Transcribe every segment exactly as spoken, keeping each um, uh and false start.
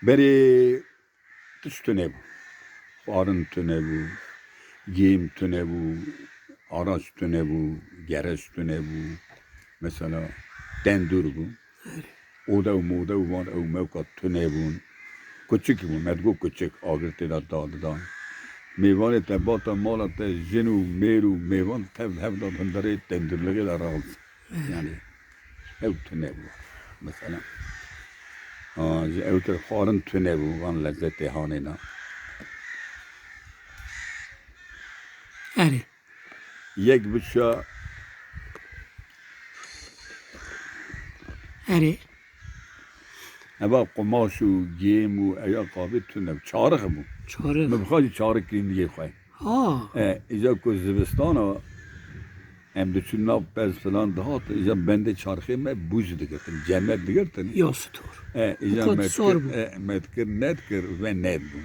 Berê tişt tune bû. Xwarin tune bû, gêm tune bû, araç tune bû, gereç tune bû. Mesela tendûr bû. Ode û mode û van ew mewka tune bûn. Kuçik bûn, me digot kuçik, agir tê de dadidan. Mêvanê te bata mala te jin û mêr û mêvan tev hev de hundirê tendûrlixê de raxist. Yani ew tune bû. Mesela. Ha, ji ew tir xwarin tune bû, van lezzetê hanê na. Erê. Yek biça. Erê. Eva qumaş û gêm û eya qabî tune bû. Çarix bû. Çarix. Min bixwe jî çarix kirîn digê xwe. Ha. E, îca ku zivistana em diçûn nav pez filan dihat, îca bendê çarxê me bûz digirtin, cemet digirtin. Ya stor. E, îca Kot me sor dikir, bû. E, me dikir, nedikir ve nedbû.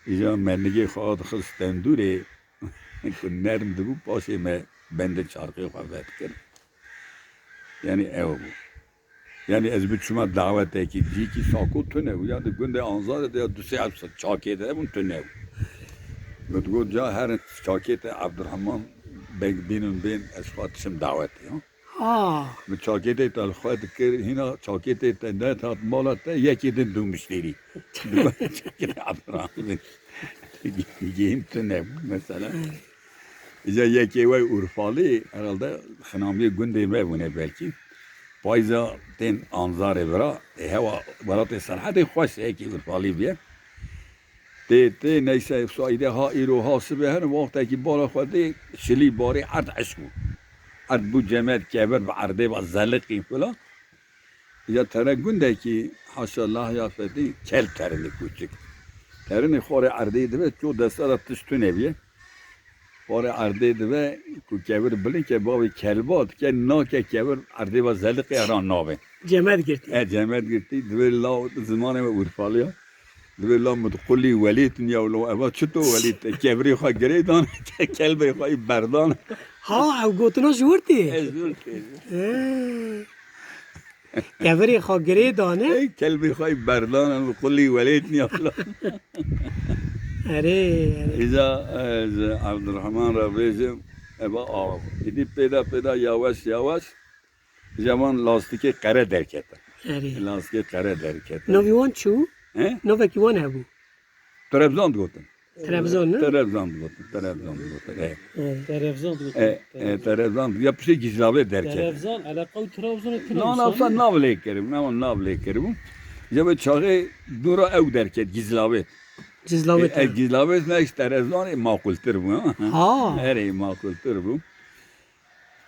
Îca me nigê xwe dixist tendûrê, ku nerm dibû, paşê me bendê çarxê xwe vedikir. Yani ew bû. Yani ez biçûma dawetekî, cîkî sako tune bû. Ya di gundê Anzarê de ya du sê ev çakê de hebûn tune bû. Min digot ca herin çakê te Ebdurrahman Beg bînin bên ez xwe dişim dawetê, ha. Ha. Min çakê te te li xwe dikir, hîna çakê te te nehat mala te, yekê din dû mişterî. Digot çakê te Ebdurrahman gihîn tune bû mesela. Îca yekê wey Urfalî, herhalde xinamiyê gundê me bûne belkî. Payza tên Anzarê vira, ê hewa welatê Serhedê xweş e, yekê Urfalî bûye. Tê, tê, neyse, saîdê ha îro ha sibê herin, wextekî bala xwe dê, şilî barê erd eşk bû. Erd bû cemet, kevir bi erdê ve zeliqî filan. Ya tere gundekî, haşa lahya fetî, kel terinê kûçik. Terinê xwarê erdê dibe, ço desta de tişt tune bîye. Xwarê erdê dibe, ku kevir bilind ke, bavê kelba dike, nake kevir erdê ve zeliqê ra navê. Cemet girtî. E, cemet girtî, divê law zimanê me Urfalî ya. Divê la min qulî welîtin ya, lo eva çito welît, kevirê xwe girê dan, kelbê xwe yî berdan. Ha, ew gotina ji wir tê? Ez wir tê. He. Kevirê xwe girê dane. Ey, kelbê xwe yî berdan, em qulî welêt niya filan. Erê, erê. Îca ez Abdurrahman re bêjim, eva av. Îdî pêda pêda yawaş yawaş, îca van lastikê qere derkete. Erê. Lastikê qere derkete. Navî wan çi bû? He? Navekî wan hebû. Trabzon digotin. Trabzon, ne? Trabzon digotin, Trabzon digotin, e. E. Terevzan digotin. E, e, Terevzan, ya piştî Gizlavê derket. Terevzan, eleqa û Trabzonê tune. Na, na, sa nav lê kirim, na, nav lê kirim. Ya ve çaxê dora ew derket, Gizlavê. Gizlavê. E, e, Gizlavê ne işte Terevzan, e, maqultir bû, ha? Ha. Erê, maqultir bû.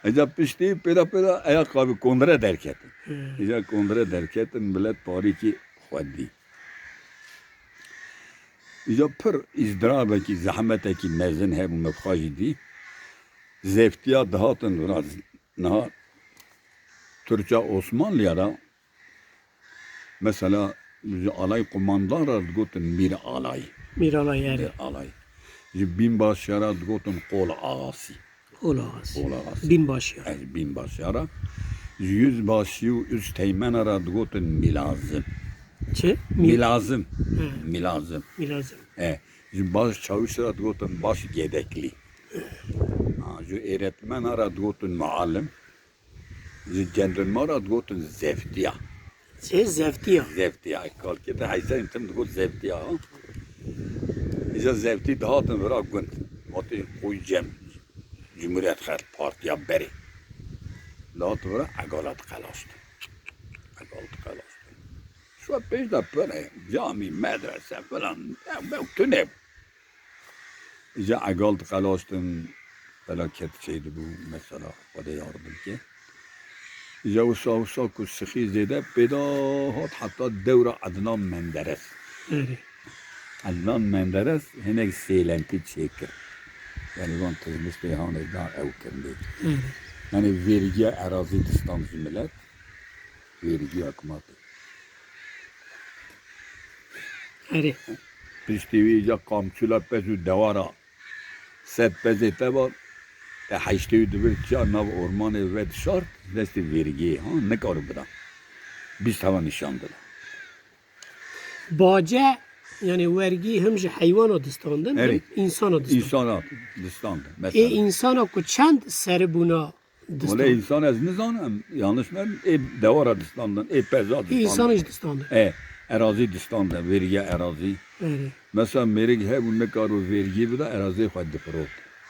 Eza piştî pêda pêda eya qabî kongre derketin. Hmm. Eza kongre derketin, millet tarîkî xwendî. Îca pir îzdirabekî, zehmetekî mezin hebû, me bi xwe jî dî. Zeftiya dihatin vira niha Tirka Osmanliya de, mesela, ji alay kumandan re digotin Mîr Alay. Mîr Alay, erê. Mîr Alay. Ji bînbaşiya re digotin Qol Axasî. Qol Axasî. Qol Axasî. Bînbaşiya. Ez bînbaşiya re. Ji yüzbaşî û üst teğmena re digotin Mîlazim. Çi? Mî- Mîlazim. He. Mîlazim. Mîlazim. E, ji baş çawiş re digotin baş gedeklî. Ha, ji êretmena re digotin muallim. Ji cendirma re digotin zeftiya. Çi? Zeftiya. Zeftiya. Kalkete Heysenî tim digot zeftiya. Îca zeftî dihatin vira gund. Hatî qoy cem. Cumhuriyet Xelk Partiya berê. Dihat vira egala diqelaştin. Egal diqelaştin. Şuwa pêş de pir e. Camî, medrese filan. Ew, ew tune bû. Îca egal diqelaştin, felaket çêdibû, mesela, Xwedê yardim ke. Îca wisa, wisa ku sixî zêde pêda hat heta dewra Ednan Menderes. Erê. Ednan Menderes hinek sêlentî çêkir. Yani van tizmistê hanê da ew kirindê. Erê. Yani vergiya erazî distan ji milet, vergiya kumatê. Erê. Piştî wî îca kamçûla pez û dewara sed pezê te va, te heştê wî dibir çiya nav ormanê vedişart, destê vergiyê, ha, nikarû bida. Bîst heva nîşan dida. Bace, yani wergî him ji heywana distandin, Erê. him însana distandin. Însana distandin, Ê mesela. însana ku çend seribûna Wele distan? însan ez nizanim, yanlış me, ê dewara distandin, ê peza Ê distandin. însan jî distandin. E, erazî distandin, vergiya erazî. Erê. Mesela mêrik hebû nikaro vergî bida, erazî xwe difirot.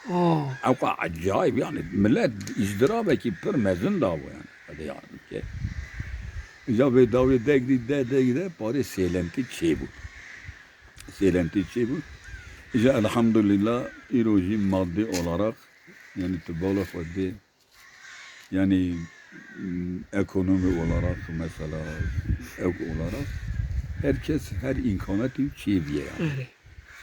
Aa. Ew ka ecayîb, yani millet îzdirabekî pir mezin dabû yani. Hadi yani ke. Îca vê dawê dek dî de, dek de, parê sêlentî çêbû. Sêlentî çêbû. Îca elhamdülillah, îro jî maddi olarak, yani tu bala xwe dê, yani, m, ekonomi olarak, mesela, ew olarak, herkes her îmkanetî çêbûye yani. Erê.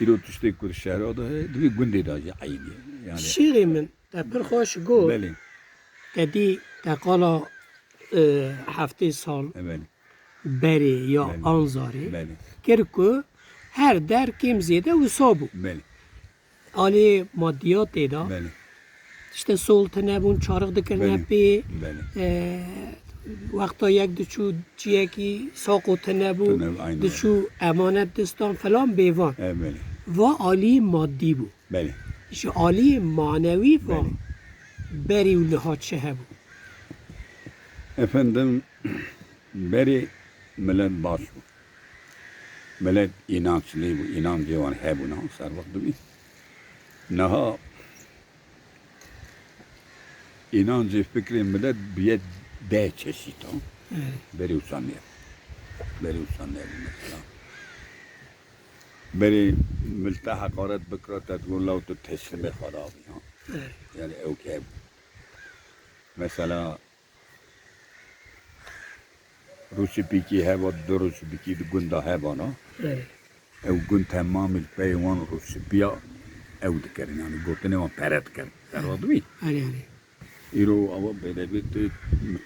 Îro tiştê ku di şehra de heye, di vê gundê de jî eynî ye. Yani, Şêxê min, te pir xweş got. Belê. Te dî te qala, e, heftê sal E, belê. berê ya Belê. anzarê Belê. kir ku her der kêm zêde wisa bû. Belê. Alî madiyatê de Belê. işte sol tune bûn, çarix dikirine Belê. pê, Belê. e, wexta yek diçû ciyekî saqo tune bû, Tune bû, aynen. diçû emanet distan filan bêvan. E, belê. Va alî madî bû. Belê. Ji alî manewî va Belê. berî û niha çi hebû? Efendim, berê milet baş bû. Milet înançlî bû, înancê wan hebûna, serwext dibî. Niha înancê fikrê milet biye deh çeşît a. Evet. Berê wisa nê. Berê wisa nê mesela. Berê mil te heqaret bikira, te digot, "Law tu teslîmê Xweda bî." Ha. Evet. Yani ew ki hebû. Mesela, rûspîkî heba, du rûspîkî di gunda hebana. Erê. Ew gund temamî li pey wan rûspîya ew dikirin, yani gotinê wan pere dikirin. Serwa dibî? Erê, erê. Îro ewa bêdevê tu,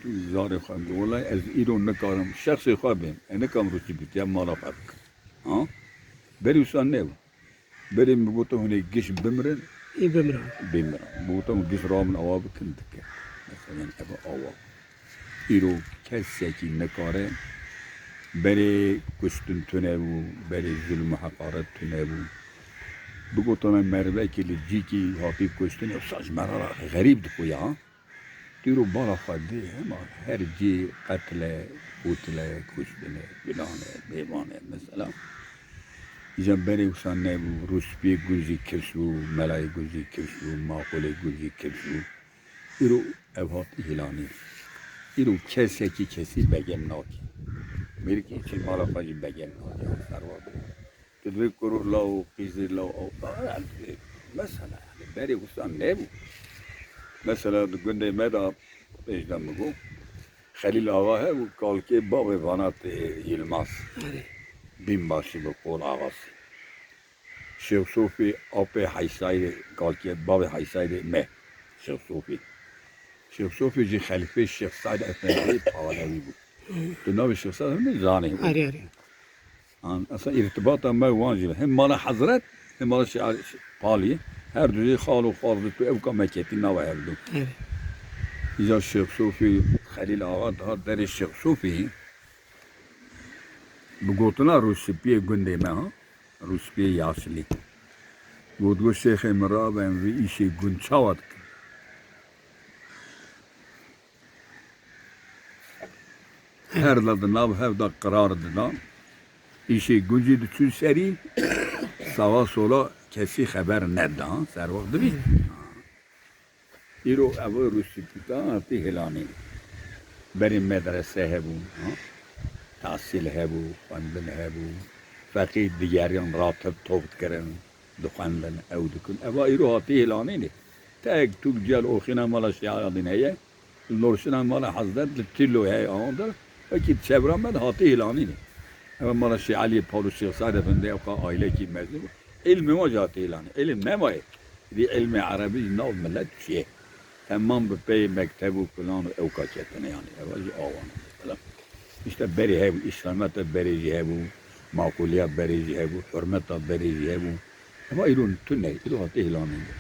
tu zarê xwe bi, wela ez îro nikarim şexsê xwe bêm. Ez nikarim rûspîtiya mala xwe bikim. Ha? Berî wisa nebû. Berê min gotin, hûn ê giş bimirin. Ê bimirin. Bimirin. Min gotin, hûn giş ramin awa bikin, dike. Mesela, ev awa. Îro kesekî nikare, berê kuştin tune bû, berê zulm û heqaret tune bû. Bigotana merivekî li cîkî hatî kuştin, ew saç merara xerîb dixwe ya. Tîro bala xwe dê hema her cî qetle, qutile, kuştine, filane, bêvane mesela. Îca berê wisa nebû, rûspiyê gund jî kifş bû, melayê gund jî kifş bû, maqûlê gund jî kifş bû. Îro ev hat îlanî. Îro kesekî kesî begem nake. Mêrikê çê mala xwe jî begem nake. Serwa bû. Tu divê kuro law, qîzê law, ew, yani, mesela, yani, berê wisa nebû. Mesela, di gundê me de, pêş de min got, Xelîl Axa hebû, kalkê bavê Vanat, e, Yilmaz. Erê. Bînbaşî bi Qol Axasî. Şêx Sofî, apê Heysaydê, kalkê bavê Heysaydê me. Şêx Sofî. Şêx Sofî jî xelîfê Şêx Seîd Efendî Pahlewî bû. Tu navê Şêx Seîd Efendî zanî. Erê, erê. An, esa îrtibata me wan jî, hem mala Hezret, hem mala Şia-, Palî, her du jî xal û xal tu ew ka me ketî nava hevdu. Evet. Îca Şêx Sofî, Xelîl Axa dihat derê Şêx Sofî, bi gotina Rûspiyê gundê me, ha, Rûspiyê Yaşlî. Got, got, Şêxê min rabe, em vê îşê gund çawa dikin? Her de di nav hev de qirar dida. Îşê gund jî diçû serî, sawa sola kesî xeber neda. Serwext dibî. Îro ev rûspîta hatî hilanîn. Berê medrese hebû, ha? Tahsîl hebû, xwendin hebû. Feqî digeriyan, ratib top dikirin, dixwendin, ew dikin. Eva îro hatî hilanînê. Tek tûk cel oxîna mala Şiya din heye. Li Norşina mala Hezret li Tîlo heye awandir. Wekî çevra me de hatî hilanînê. Eva mala Şiya Eliyê Pawlo Şêx Sade binde ew ka ailekî mezin bû. Îlmê wan jî hatî hilanî. Îlim nemaye. Dî îlmê erebî nav milet çiye. Temam bi pey mekteb û filan û ew ka ketine yani. Eva jî awan e mesela. Îşte berê hebû, îslameta berê jî hebû, maqûliya berê jî hebû, hurmeta berê jî hebû. Eva îro tune, îro hatî hilanînê.